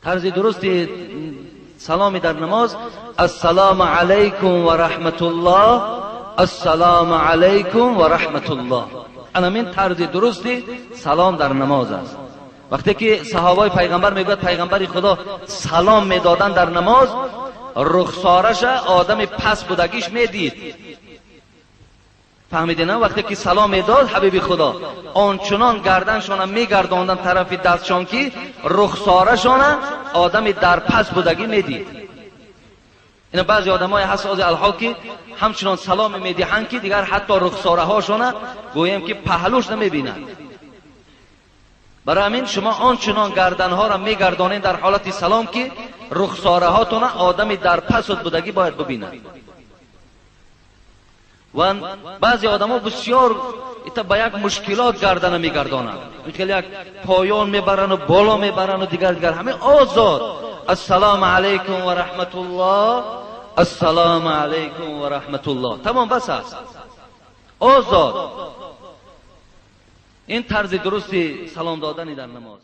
Тарзи дурусти саломи дар намоз: ассалому алайкум ва раҳматуллоҳ, ассалому алайкум ва раҳматуллоҳ. Ана ин тарзи дурусти салом дар намоз аст. Вақте ки саҳобаи пайғамбар мегӯяд, пайғамбари Худо салом медоданд дар намоз, рухсораша одами пас будагиш медид. Фаҳмидина? Вақте ки салом медод ҳабиби Худо, ончунон гарданшона мегардонданд тарафи дастшон, ки рухсорашона одами дар пас будагӣ медид. Ина баъзе одамое ҳаст ози алҳол, ки ҳамчунон саломе медиҳанд, ки дигар ҳатто рухсораҳошона гӯем, ки паҳлӯш намебинад. Барои ҳамин шумо ончунон гарданҳоро мегардонед дар ҳолати салом, ки рухсораҳотона одами дар пасут будагӣ бояд бибинад. Ва баъзе одамо бисёр ита ба як мушкилот гардана мегардонанд, хеле як поён мебаранду боло мебаранду дигар дигар. Ҳамин озод: ассалому алайкум ва раҳматуллоҳ, ассалому алайкум ва раҳматуллоҳ, тамом, бас аст, озод. Ин тарзи дурусти салом додани дар намоз.